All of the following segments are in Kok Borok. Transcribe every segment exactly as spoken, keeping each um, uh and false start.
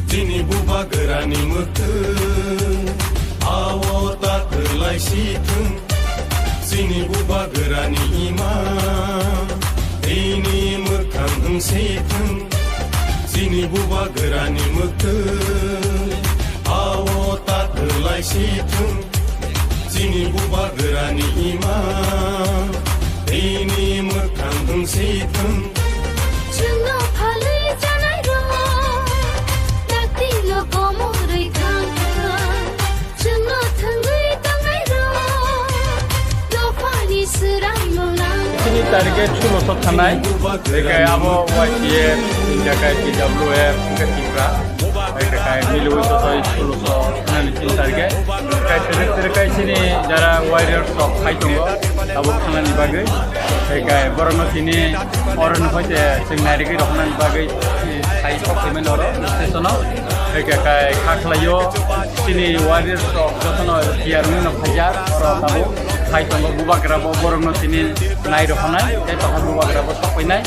Chini bubagrani mwkhwng, ao ta kwlai si thung. Chini bubagrani ima, tini mwkhang wng si thung. Chini bubagrani mwkhwng, ao ta kwlai si thung. Chini bubagrani ima, tini mwkhang wng si thung. Chwngno phalwi chanairok, daktino komorwi thang thang. Chwngno thwngwi tongnairok, dophani swraimung nang. Chini target sulo so thanai, tei abo Y T F, India kai T W F, hingke Tipra. Hingke kai miliwi totoi sulo so thanani chini target. Kai sini, sini kai chini jara warriors rok khai tongo, abo thanani bagwi. Hingke borokno chini oro no hoite chwng nairigwi roknani bagwi, eh, khai kok payment oro station o. Hingke kai kha khlaio chini warriors rok jotono tiyar wngwi no khaijak, oro tabuk khai tongo bubagra bo borokno chini nai roknai, tei paha bubagra bo sok phainai.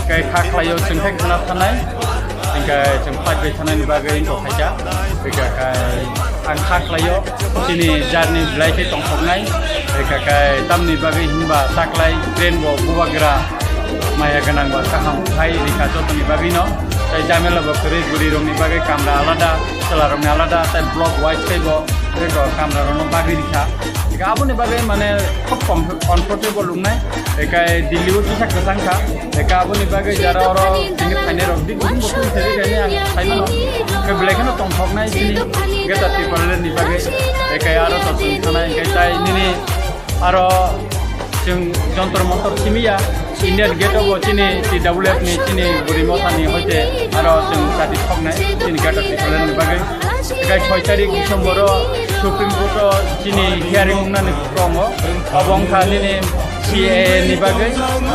Hingke kha khlaio chwng khe khna thanai, hingke chwng fight bai thanani bagwi wngkha khaikha. Hingke khe ang kha khlaio chini jarni belai khe tongthoknai. Hingke khe tamni bagwi hinba taklai train bo bubagra maya gwnang ba kaham khai rikha jotoni bagwino. Tei jamela bo kwrwi bwrwi rokni bagwi kamra alada, chwla rokni alada, tei block wise tei bo tei bo kamra rokno bagwi rikha. Hingke aboni bagwi mane khub com-, comfortable wngnai. Ekai Delhi o kisa kwchang kha. Ekai aboni bagwi jara oro tini phainai rok dik dik bo tong thai khaini ang sai mano. Ekai belai kheno tongthoknai chini Greater Tipraland ni bagwi. Ekai aro to chwng thanai ekai tai nini aro chwng Jantar Mantar simi ya. Indian Gate o bo chini T W F ni chini buri motha ni hoite aro chwng chati thoknai chini Greater Tipraland ni bagwi. Ekai soi tarik December o Supreme Court o chini hearing wngnani tongo. Obo wngkha nini C A A ni bagwi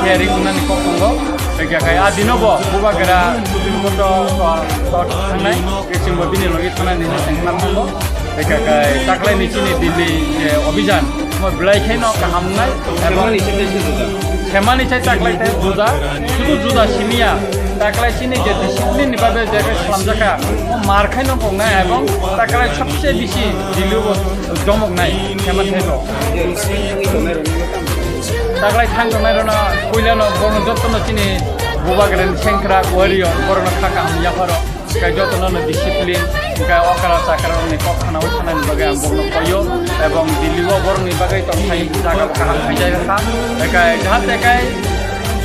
hearing wngnani kok tongo. Hingkhe khai a dino bo bubagra Supreme Court o, o, o thangnai, hingkhe chwngbo bini logi thangnai hinwi chwng khna tongo. Hingkhe khai taklaini chini Delhi je obhijan, omo belai kheno kaham wngnai, ebo themani chai taklai tei juda, sudu juda simiya, taklai chini je discipline ni bagwi je khe slamjakha, o mar khaino tongnai, ebong taklai sabse bisi Delhi o domok nai, khe ma thaibo. Taklai thang tongnai rwno puila no borno jotono chini bubagrani sengkrak warrior borokno kha kaham yapharo. Khe jotono no discipline, khe okra chakra rokni kok khana wi thanani bagwi ang borokno koyo. Ebong Delhi o borokni bagwi tongthai jaga kaham khaijak kha. Khe jahate khe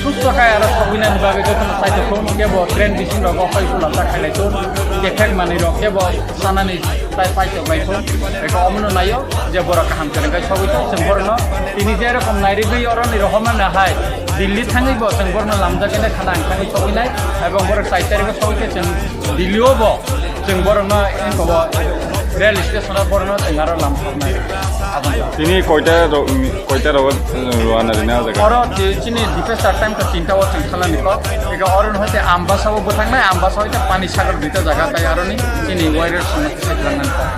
susto khe aro thogwinani bagwi jotono saito thung kebo train bising rogo hoi khula ta khailai thung. Khe thek manwi rok kebo sanani tai paito bai thung. Eko omono naio je borok kaham kwrwng khe sogwi thung, chwng borokno tini je rokom nairigwi oroni rohormani hai Delhi thangwi bo chwng borokno lamjak khe khana ang thangwi sogwi nai, ebong borok chai tarikgo sogwi khe chwng Delhi o bo chwng borokno eko bo rail station o borokno chwng aro lam soknai. Aboni. Tini koita ro-, koita rogo rwna rina jaga? Oro di-, chini dispatcher time to tinta o chwng thalani kok. Eko oro hoite Ambasa o bwthangnai, Ambasa hoite Panisagar duita jaga tai aroni chini warriors no kisa kwrwngmani kok.